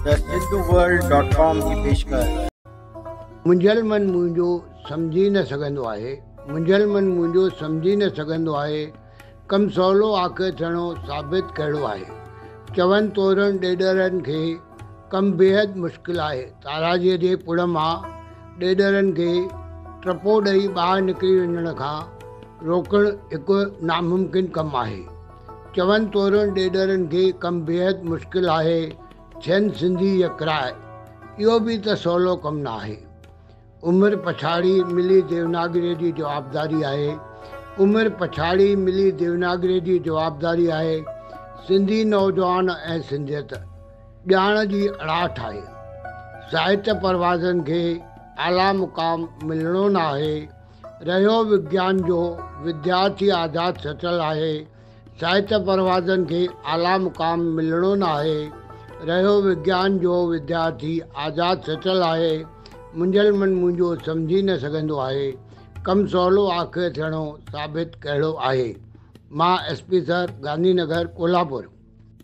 The Sindhu world dot com جي پيشڪش. منجهيل من منهنجو سمجهي نه سگهندو آهي منجهيل من منهنجو سمجهي نه سگهندو آهي ڪم سولو آخر ٿيڻو ثابت ڪهڙو آهي چون تورڻ ڏيڏرن کي ڪم بيحد مشڪل آهي تارازيء جي پڙ مان ڏيڏرن کي ٽپو ڏئي ٻاهر نڪري وڃڻ کان روڪڻ هڪ ناممڪن ڪم آهي. چون تورڻ ڏيڏرن کي ڪم بيحد مشڪل آهي، ٿين سنڌي يڪراء، اهو به ته سولو ڪم نه آهي. عمر پڇاڙي ملي ديوناگريء جي جوابداري آهي. عمر پڇاڙي ملي ديوناگريء جي جوابداري آهي. سنڌي نوجوان ۽ سنڌيت ڄاڻ جي اڙاٺ آهي. ساهت پروازن کي اعليٰ مقام ملڻو نه آهي. رهيو وگيان جو وديارٿي آزاد سچل آهي. ساهت پروازن کي اعليٰ مقام ملڻو نه آهي. رهيو وگيان جو وديارٿي آزاد سچل آهي. منجهيل من منهنجو سمجهي نه سگهندو آهي. ڪم سولو آخر ٿيڻو ثابت ڪهڙو آهي. مان S P sir Gandhi Nagar Kolhapur.